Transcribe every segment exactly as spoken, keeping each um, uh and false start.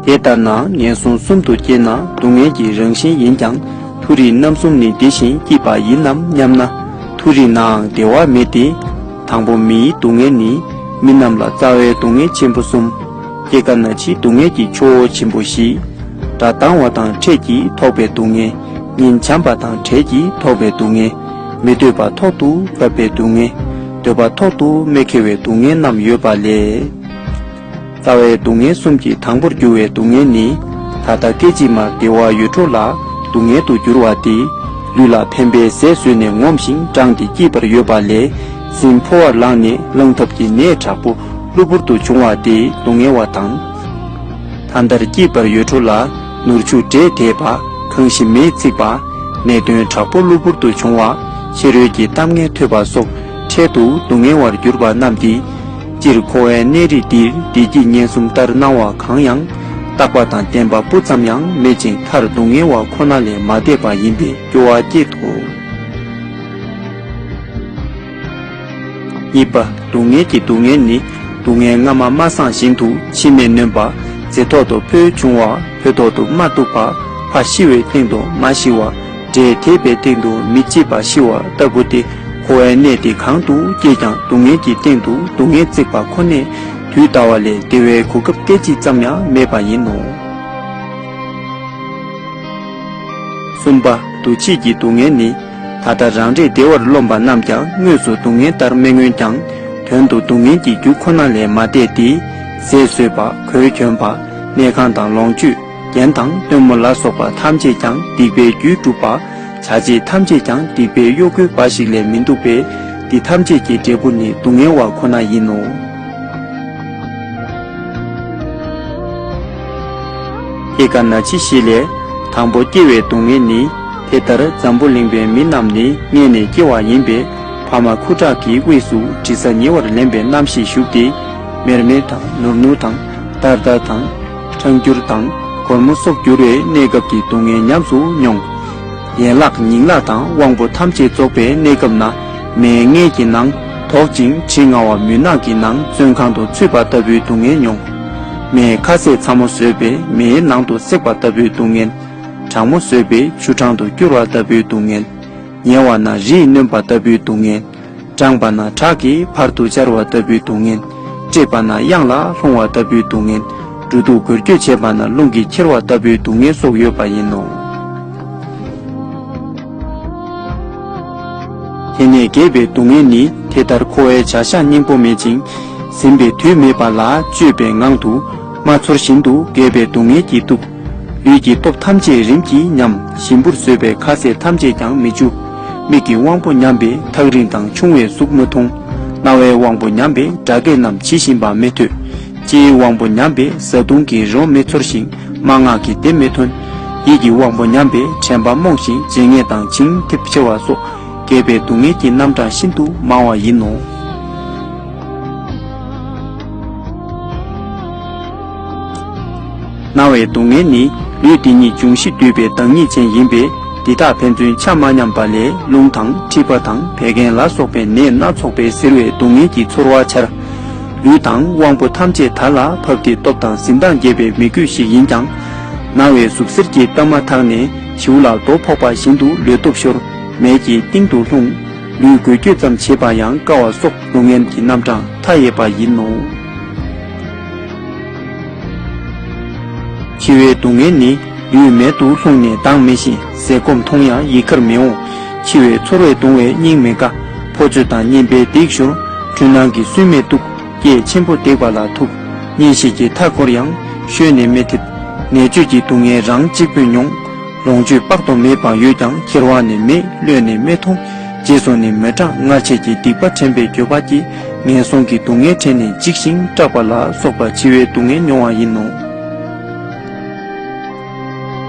དེ་ལྟར་ན་ངན་སོང་གསུམ་དུ་སྐྱེས་ན་སྡུག་བསྔལ་གྱི་རང་བཞིན་ཡིན་ཀྱང་མཐོ་རིས་རྣམ་གསུམ་ནི་དེ་བཞིན་སྐྱིད་པ་ཡིན་ནམ་སྙམ་ན། མཐོ་རིས་ནའང་བདེ་བ་མེད་དེ། དང་པོ་མིའི་སྡུག་བསྔལ་ནི། མི་རྣམས་ལ་རྩ་བའི་སྡུག་བསྔལ་ཆེན་པོ་གསུམ། སྐྱེ་རྒ་ན་འཆིའི་སྡུག་བསྔལ་གྱི་ཆུ་བོ་ཆེན་པོ་བཞི། དགྲ་སྡང་བ་དང་ཕྲད་ཀྱིས་ཐོགས་པའི་སྡུག་བསྔལ། གཉེན་བྱམས་པ་དང་བྲལ་གྱིས་ཐོགས་པའི་སྡུག་བསྔལ། མི་འདོད་པ་ཐོག་ཏུ་བབས་པའི་སྡུག་བསྔལ། འདོད་པ་ཐོག་ཏུ་མི་འཁེལ་བའི་སྡུག་བསྔལ་རྣམས་ཡོད་པ་ལས། རྩ་བའི་སྡུག་བསྔལ་གསུམ་གྱི་དང་པོར་གྱུར་བའི་སྡུག་བསྔལ་ནི། ད་ལྟ་སྐད་ཅིག་མར་བདེ་བ་ཡོད་འཕྲོ་ལ་སྡུག་བསྔལ་དུ་འགྱུར་བ་སྟེ། ལུས་ལ་ཕན་པའི་ཟས་ཟོས་ནས་ངོམས་ཤིང་འགྲངས་ཏེ་སྐྱིད་པར་ཡོད་པ་ལས། ཟིན་ཕོ་བར་ལངས་ནས་ལངས་ཐབས་ཀྱི་ནད་དྲག་པོ་གློ་བུར་དུ་བྱུང་བ་དེ་སྡུག་བསྔལ་བ་དང་། ད་ལྟར་སྐྱིད་པར་ཡོད་འཕྲོ་ལ་ནོར་ཕྱུགས་འབྲས་དེས་པ། གང་ཞིག་མེས་ཚིག་པ། ནད་གདོན་དྲག་པོ་གློ་བུར་དུ་བྱུང་བ། ཕྱི་རོལ་གྱི་གཏམ་ངན་ཐོས་པ་སོགས་འཕྲལ་དུ་སྡུག་བསྔལ་བར་གྱུར་པ་རྣམས་ཀྱིས། སྤྱིར་འཁོར་བའི་གནས་རིས་འདིར་བདེ་སྐྱིད་ངན་གསུམ་ལྟར་སྣང་བ་གང་ཡང་། རྟག་པ་དང་བརྟན་པ་སྤུ་ཙམ་ཡང་མེད་ཅིང་མཐར་སྡུག་བསྔལ་བ་ཁོ་ན་ལས་མ་འདས་པ་ཡིན་པས་སྐྱོ་བ་སྐྱེད་དོ། གཉིས་པ། སྡུག་བསྔལ་གྱི་སྡུག་བསྔལ་ནི། སྡུག་བསྔལ་སྔ་མ་མ་སངས་བཞིན་དུ་ཕྱི་མས་ནོན་པ། རྫི་ཐོག་ཏུ་ཕོ་བྱུང་བ། ཕོ་ཐོག་ཏུ་མ་གཏུགས་པ། ཕ་ཤི་བའི་སྟེང་དུ་མ་ཤི་བ། འབྲས་དེས་པའི་སྟེང་དུ་མི་སྐྱིད་པ་ཤི་བ་ལྟ་བུ་སྟེ། འཁོར་བའི་གནས་འདི་གང་དུ་སྐྱེས་ཀྱང་སྡུག་བསྔལ་གྱི་སྟེང་དུ་སྡུག་བསྔལ་བརྩེགས་པ་ཁོ་ནས་དུས་འདའ་བ་ལས་བདེ་བའི་གོ་སྐབས་སྐད་ཅིག་ཙམ་ཡང་མེད་པ་ཡིན་ནོ། གསུམ་པ། འདུ་བྱེད་ཀྱི་སྡུག་བསྔལ་ནི། ད་ལྟ་རང་འབྲས་བདེ་བར་རློམ་པ་རྣམས་ཀྱང་དངོས་སུ་སྡུག་བསྔལ་ལྟར་མི་མངོན་ཀྱང་། དོན་དུ་སྡུག་བསྔལ་གྱི་རྒྱུ་ཁོ་ན་ལས་མ་འདས་ཏེ། ཟས་ཟོས་པ། གོས་གྱོན་པ། གནས་ཁང་དང་ལོངས་སྤྱོད། རྒྱན་དང་སྟོན་མོ་ལ་སོགས་པ་ཐམས་ཅད་ཀྱང་སྡིག་པའི་རྒྱུས་གྲུབ་པ། བྱ་བྱེད་ཐམས་ཅད་ཀྱང་སྡིག་པའི་གཡོ་འགུལ་འབའ་ཞིག་ལས་མི་འདུག་པས། འདི་ཐམས་ཅད་ཀྱི་འབྲས་བུ་ནི་སྡུག་བསྔལ་བ་ཁོ་ན་ཡིན་ནོ། སྐྱེ་རྒ་ན་འཆི་བཞི་ལས། དང་པོ་སྐྱེ་བའི་སྡུག་བསྔལ་ནི། དེ་ལྟར་འཛམ་བུ་གླིང་པའི་མི་རྣམས་ནི་མངལ་ནས་སྐྱེ་བ་ཡིན་པས། ཕ་མ་ཁུ་ཁྲག་གི་དབུས་སུ་དྲི་ཟ་ཉེ་བར་ལེན་པའི་རྣམ་ཤེས་ཞུགས་ཏེ། མེར་མེར་དང་ནུར་ནུར་དང་། ལྟར་ལྟར་དང་། ཁྲང་འགྱུར་དང་། སྒོར་མོ་སོགས་འགྱུར་བའི་གནས་སྐབས་ཀྱི་སྡུག་བསྔལ་ཉམས་སུ་མྱོང་། ཡན་ལག་ཉིང་ལག་དང་དབང་པོ་ཐམས་ཅད་རྫོགས་པའི་གནས་སྐབས་ན། མའི་མངལ་གྱི་ནང་དོག་ཅིང་དྲི་ང་བ་མུན་ནག་གི་ནང་བཙོན་ཁང་དུ་ཚུད་པ་ལྟ་བུའི་སྡུག་བསྔལ་མྱོང་། མའི་ཁ་ཟས་ཚ་མོ་ཟོས་པས་མེའི་ནང་དུ་བསྲེགས་པ་ལྟ་བུའི་སྡུག་བསྔལ། གྲང་མོ་ཟོས་པས་ཆུ་གྲང་དུ་སྐྱུར་བ་ལྟ་བུའི་སྡུག་བསྔལ། ཉལ་བ་ན་རིས་གནོན་པ་ལྟ་བུའི་སྡུག་བསྔལ། འགྲངས་པ་ན་བྲག་གི་བར་དུ་འབྱར་བ་ལྟ་བུའི་སྡུག་བསྔལ། བཀྲེས་པ་ན་གཡང་ལ་ལྷུང་བ་ལྟ་བུའི་སྡུག་བསྔལ། འགྲོ་འདུག་འགུལ་སྐྱོད་བྱེད་པ་ན་རླུང་གིས་འཁྱེར་བ་ལྟ་བུའི་སྡུག་བསྔལ་སོགས་ཡོད་པ་ཡིན་ནོ། དེ་ནས་རྒས་པའི་སྡུག་བསྔལ་ནི། དེ་ལྟར་འཁོར་བའི་བྱ་གཞག་སྙིང་པོ་མེད་ཅིང་། ཟིན་པའི་དུས་མེད་པ་ལ་སྤྱོད་པའི་ངང་དུ་མ་ཚོར་བཞིན་དུ་རྒས་པའི་སྡུག་བསྔལ་གྱིས་གཏུབ། ལུས་ཀྱི་སྟོབས་ཐམས་ཅད་རིམ་གྱིས་ཉམས། ཞིམ་པོར་བཟོས་པའི་ཁ་ཟས་ཐམས་ཅད་ཀྱང་མི་འཇུ། མིག་གི་དབང་པོ་ཉམས་པས་ཐག་རིང་དང་ཆུང་བའི་གཟུགས་མི་མཐོང་། རྣ་བའི་དབང་པོ་ཉམས་པས་སྒྲ་སྐད་རྣམས་ཇི་བཞིན་པ་མི་ཐོས། ལྕེའི་དབང་པོ་ཉམས་པས་བཟའ་བཏུང་གི་རོ་མི་ཚོར་ཞིང་མན་ངག་གི་བདེ་མི་ཐོན། ཡིད་ཀྱི་དབང་པོ་ཉམས་པས་དྲན་པ་རྨོངས་ཤིང་བརྗེད་ངས་དང་བྱིང་འཐིབས་ཆེ་བ་སོགས་རྒས་པའི་སྡུག་བསྔལ་གྱི་རྣམ་གྲངས་ཤིན་ཏུ་མང་བ་ཡིན་ནོ། རྣ་བའི་སྡུག་བསྔལ་ནི། ལུས་འདི་ཉིད་འབྱུང་བཞི་འདུས་པའི་བདག་ཉིད་ཅན་ཡིན་པས། འདི་དག་ཕན་ཚུན་ཆ་མ་མཉམ་པ་ལས་རླུང་དང་མཁྲིས་པ་དང་བད་ཀན་ལ་སོགས་པའི་ནད་སྣ་ཚོགས་པས་གཟིར་བའི་སྡུག་བསྔལ་གྱི་ཚོར་བ་འཆར། ལུས་དང་དབང་པོ་ཐམས་ཅད་དར་ལ་བབས་ཏེ་སྟོབས་དང་གཟི་མདངས་རྒྱས་པའི་མི་རྒོད་ཞིག་ཡིན་ཀྱང་། ན་བའི་ཟུག་གཟེར་གྱི་གཏའ་མ་འཐག་ནས་བྱིའུ་ལ་རྡོ་ཕོག་པ་བཞིན་དུ་ལུས་སྟོབས་ཤོར། མེད་ཀྱི་གཏིང་དུ་ལྷུང་། ལུས་འགུལ་སྐྱོད་ཙམ་བྱེད་པ་ཡང་དཀའ་བ་སོགས་སྡུག་བསྔལ་གྱི་རྣམ་གྲངས་མཐའ་ཡས་པ་ཡིན་ནོ། འཆི་བའི་སྡུག་བསྔལ་ནི། ལུས་མལ་དུ་ལྷུང་ནས་ལྡང་མི་ཤེས། ཟས་སྐོམ་འཐུང་ཡང་ཡི་གར་མི་འོང་། འཆི་བའི་ཚོར་བས་གདུང་བས་སྙིང་མི་དགའ། ཕོ་ཚོད་དང་གཉེན་པའི་སྡིག་ཤོར། འཁྲུལ་སྣང་གིས་སུན་མི་གཏུབ། སྐད་ཆེན་པོ་བརྡེག་པ་ལ་ཐུག། གཉེན་བཤེས་ཀྱིས་མཐའ་བསྐོར་ཡང་ཤོད་ནས་མི་ཐེབས། ནད་བཅོས་ཀྱི་སྡུག་བསྔལ་རང་གཅིག་པུས་མྱོང་། ལོངས་སྤྱོད་དཔག་ཏུ་མེད་པ་ཡོད་ཀྱང་ཁྱེར་བ་ནི་མེད། གློད་ནི་མི་ཐུབ། རྗེས་སུ་ནི་མི་འབྲང་། སྔར་བྱས་ཀྱི་སྡིག་པ་དྲན་པའི་འགྱོད་པ་གྱིས་ངན་སོང་གི་སྡུག་བསྔལ་དྲན་ནས་འཇིགས་ཤིང་སྐྲག་པ་ལ་སོགས་པ་འཆི་བའི་སྡུག་བསྔལ་མྱོང་བ་ཡིན་ནོ།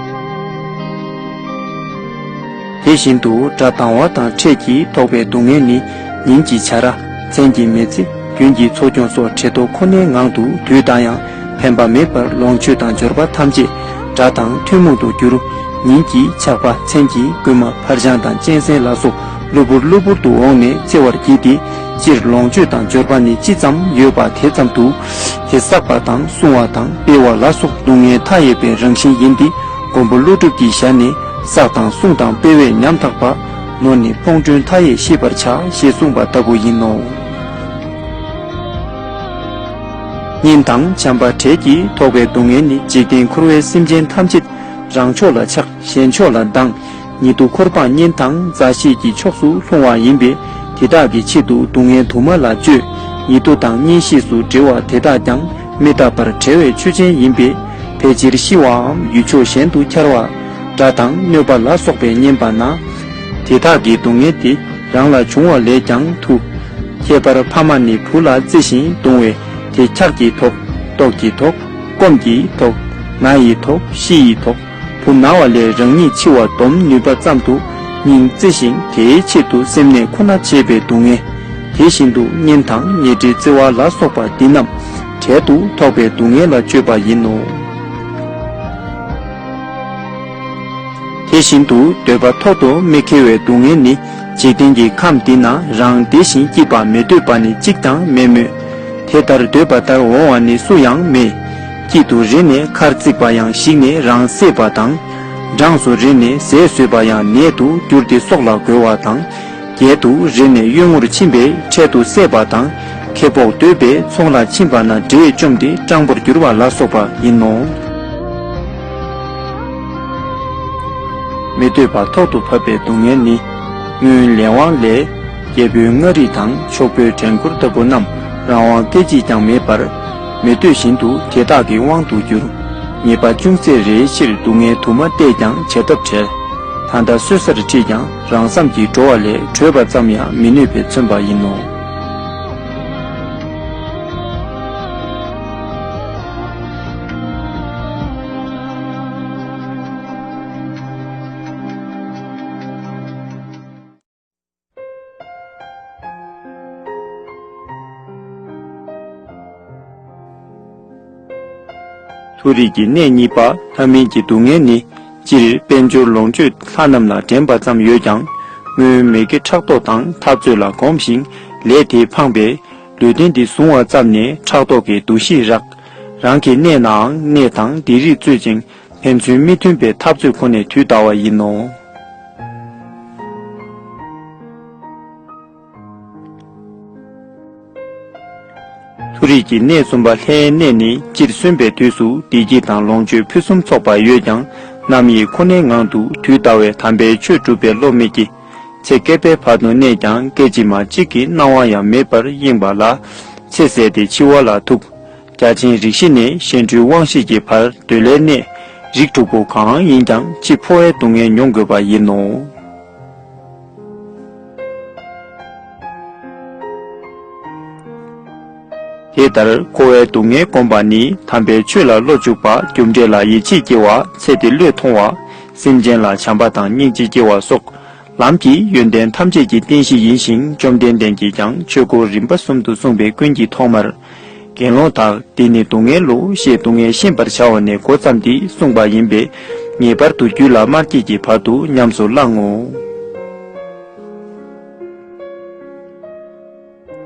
དེ་བཞིན་དུ་དགྲ་སྡང་བ་དང་ཕྲད་ཀྱིས་ཐོགས་པའི་སྡུག་བསྔལ་ནི། ཉིན་གྱི་བྱ་ར། མཚན་གྱི་མི་ཚེ། རྒྱུན་གྱི་འཚོ་སྐྱོང་སོགས་བྲེལ་ཏོག་ཁོ་ནའི་ངང་དུ་དུས་འདའ་ཡང་ཕན་པ་མེད་པར་ལོངས་སྤྱོད་དང་འབྱོར་པ་ཐམས་ཅད་དགྲ་དང་ཐུན་མོང་དུ་གྱུར། ཉིན་གྱི་ཆག་པ། མཚན་གྱི་རྐུན་མ། འཕར་སྤྱང་དང་གཅན་གཟན་ལ་སོགས་གློ་བུར་གློ་བུར་དུ་འོངས་ནས་འཚེ་བར་བགྱིད་དེ། སྤྱིར་ལོངས་སྤྱོད་དང་འབྱོར་པ་ནི་ཅི་ཙམ་ཡོད་པ་དེ་ཙམ་དུ། དེ་བསགས་པ་དང་བསྲུང་བ་དང་སྤེལ་བ་ལ་སོགས་སྡུག་བསྔལ་མཐའ་ཡས་པའི་རང་བཞིན་ཡིན་ཏེ། མགོན་པོ་ཀླུ་སྒྲུབ་ཀྱི་ཞལ་ནས། བསགས་དང་བསྲུང་དང་སྤེལ་བས་ཉམ་ཐག་པ། ནོར་ནི་ཕོངས་སྒྲོན་མཐའ་ཡས་ཤེས་པར་བྱ། ཞེས་གསུངས་པ་ལྟ་བུ་ཡིན་ནོ། གཉེན་དང་བྱམས་པ་བྲལ་གྱིས་ཐོགས་པའི་སྡུག་བསྔལ་ནི། འཇིག་རྟེན་འཁོར་བའི་སེམས་ཅན་ཐམས་ཅད། རང་ཕྱོགས་ལ་ཆགས། གཞན་ཕྱོགས་ལ་སྡང་། ཉིད་དུ་འཁོར་སྤངས་གཉེན་དང་མཛའ་བཤེས་ཀྱི་ཕྱོགས་སུ་ལྷུང་བ་ཡིན་པས། དེ་དག་གི་ཆེད་དུ་སྡུག་བསྔལ་དུ་མ་ལ་སྤྱོད། ཉིད་དུ་དང་གཉེན་བཤེས་སུ་འབྲེལ་བ་དེ་དག་ཀྱང་མི་རྟག་པར་བྲལ་བའི་ཆོས་ཅན་ཡིན་པས། ཕལ་ཆེར་ཤི་བའམ་ཡུལ་ཕྱོགས་གཞན་དུ་འཁྱར་བ། དགྲ་དང་གནོད་པ་ལ་སོགས་པས་ཉེན་པ་ན། དེ་དག་གི་སྡུག་བསྔལ་དེ་རང་ལ་བྱུང་བ་ལས་ཀྱང་ཐུ། ཁྱད་པར་ཕ་མ་ནི་བུ་ལ་བརྩེ་ཞིང་གདུང་བས། དེ་འཁྱག་གིས་ཐོགས། ལྟོགས་ཀྱིས་ཐོགས། སྐོམ་གྱིས་ཐོགས། ན་ཡིས་ཐོགས། ཤི་ཡིས་ཐོགས། བུ་ན་བ་ལས་རང་ཉིད་འཆི་བ་སྡོམ་ནུས་པ་ཙམ་དུ་སྙིང་བརྩེ་ཞིང་། དེའི་ཆེད་དུ་སེམས་ནད་ཁོ་ན་བྱེད་པའི་སྡུག་བསྔལ། དེ་བཞིན་དུ་གཉེན་དང་ཉེ་འབྲེལ་བརྩེ་བ་ལ་སོགས་པ་འདི་རྣམས་བྲལ་དུ་ཐོགས་པའི་སྡུག་བསྔལ་ལ་སྤྱོད་པ་ཡིན་ནོ། དེ་བཞིན་དུ་འདོད་པ་ཐོག་ཏུ་མི་འཁེལ་བའི་སྡུག་བསྔལ་ནི། འཇིག་རྟེན་གྱི་ཁམས་འདི་ན་རང་བདེ་ཞིང་སྐྱིད་པ་མི་འདོད་པ་ནི་གཅིག་ཀྱང་མེད་མོད། དེ་ལྟར་འདོད་པ་ལྟར་འོང་བ་ནི་སུ་ཡང་མེད། དཀྱིལ་དུ་རེ་ནས་ཁར་བརྩིགས་པ་ཡང་ཞིག་ནས་རང་བསྲེགས་པ་དང་། འགྲངས་སུ་རེ་ནས་ཟས་ཟོས་པ་ཡང་ནད་དུ་གྱུར་ཏེ་སྲོག་ལ་རྒོལ་བ་དང་། བརྒྱད་དུ་རེ་ནས་གཡོན་ངོར་ཕྱིན་པས་འཕྲལ་དུ་བསད་པ་དང་། ཁེ་སྤོགས་འདོད་པས་ཚོང་ལ་ཕྱིན་པ་ན་འདྲེས་བཅོམ་སྟེ་སྤྲང་པོར་གྱུར་པ་ལ་སོགས་པ་ཡིན་ནོ། མི་འདོད་པ་ཐོག་ཏུ་བབས་པའི་སྡུག་བསྔལ་ནི། སྔོན་ལས་དབང་ལས། རྒྱལ་པོའི་མངའ་རིས་དང་ཕྱུག་པོའི་བྲན་འཁོར་ལྟ་བུ་རྣམས་རང་དབང་སྐད་ཅིག་ཀྱང་མེད་པར། མི་འདོད་བཞིན་དུ་དེ་དག་གི་དབང་དུ་གྱུར། ཉེས་པ་ཅུང་ཟད་རེའི་ཕྱིར་སྡུག་བསྔལ་དུ་མ་བལྟས་ཀྱང་བྱ་ཐབས་བྲལ། ད་ལྟ་གསོད་སར་ཁྲིད་ཀྱང་རང་བསམ་གྱིས་འགྲོ་བ་ལས་བྲོས་པ་ཙམ་ཡང་མི་ནུས་པས་མཚོན་པ་ཡིན་ནོ། མཐོ་རིས་ཀྱི་གནས་གཉིས་པ་ལྷ་མིན་གྱི་སྡུག་བསྔལ་ནི། སྤྱིར་དཔལ་འབྱོར་ལོངས་སྤྱོད་ལྷ་རྣམས་ལ་འགྲན་པ་ཙམ་ཡོད་ཀྱང་། སྔོན་མི་དགེ་ཕྲག་དོག་དང་འཐབ་རྩོད་ལ་གོམས་ཤིང་ལས་དེ་ཕངས་པས། ལུས་རྟེན་འདི་བཟུང་བ་ཙམ་ནས་ཕྲག་དོག་གི་འདུ་ཤེས་རགས། རང་གི་གནས་ནའང་གནས་དང་སྡིག་རིགས་རྩོད་ཅིང་ཕན་ཚུན་མི་མཐུན་པའི་འཐབ་རྩོད་ཁོ་ནས་དུས་འདའ་བ་ཡིན་ནོ། མཐོ་རིས་ཀྱི་གནས་གསུམ་པ་ལྷའི་གནས་ནི། སྤྱིར་གསོན་པའི་དུས་སུ་བདེ་སྐྱིད་དང་ལོངས་སྤྱོད་ཕུན་སུམ་ཚོགས་པ་ཡོད་ཀྱང་། རྣམ་གཡེང་ཁོ་ནའི་ངང་དུ་དུས་འདའ་བས། དམ་པའི་ཆོས་སྒྲུབ་པའི་བློ་མེད་ཀྱི། ཚེ་བསྐལ་པའི་བར་དུ་གནས་ཀྱང་། སྐད་ཅིག་མ་གཅིག་གི་སྣང་བ་ཡང་མེད་པར་གཡེངས་པ་ལ། ཚེ་ཟད་དེ་འཆི་བ་ལ་ཐུག། བརྒྱ་བྱིན་རིགས་བཞི་ནས་གཤེད་འབྲུའི་དབང་ཤེད་ཀྱི་བར་འདོད་ལྷའི་གནས། རིགས་དྲུག་པོ་གང་ཡིན་ཀྱང་། འཆི་འཕོ་བའི་སྡུག་བསྔལ་མྱོང་དགོས་པ་ཡིན་ནོ། དེ་ལྟར་འཁོར་བའི་སྡུག་བསྔལ་བསྒོམ་པ་ནི། དམ་པའི་ཆོས་ལ་བློ་འཇུག་པ། རྒྱུ་འབྲས་ལ་ཡིད་ཆེས་སྐྱེ་བ། ཚེ་འདི་བློས་ཐོང་བ། སེམས་ཅན་ལ་བྱམས་པ་དང་སྙིང་རྗེ་སྐྱེ་བ་སོགས། ལམ་གྱི་ཡོན་ཏན་ཐམས་ཅད་ཀྱི་རྟེན་གཞི་ཡིན་ཞིང་། བཅོམ་ལྡན་འདས་ཀྱིས་ཀྱང་ཆོས་འཁོར་རིམ་པ་གསུམ་དུ་གསུངས་པའི་ཀུན་གྱི་ཐོག་མར། དགེ་སློང་དག་འདི་ནི་སྡུག་བསྔལ་ལོ། ཞེས་སྡུག་བསྔལ་ཤེས་པར་བྱ་བ་ནས་འགོ་བརྩམས་ཏེ་གསུངས་པ་ཡིན་པས། ངེས་པར་དུ་རྒྱུད་ལ་མ་སྐྱེས་ཀྱི་བར་དུ་ཉམས་སུ་བླང་ངོ་།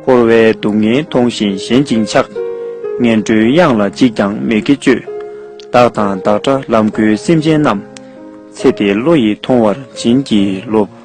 འཁོར་བའི་སྡུག་བསྔལ་མཐོང་ཞིང་ཞེན་ཅིང་ཆགས། ངན་འགྲོའི་གཡང་ལ་འཇིགས་ཀྱང་མི་དགེ་སྤྱོད། བདག་དང་བདག་འདྲ་ལམ་འགོའི་སེམས་ཅན་རྣམས། ཚེ་འདི་བློ་ཡིས་ཐོང་བར་བྱིན་གྱིས་རློབས།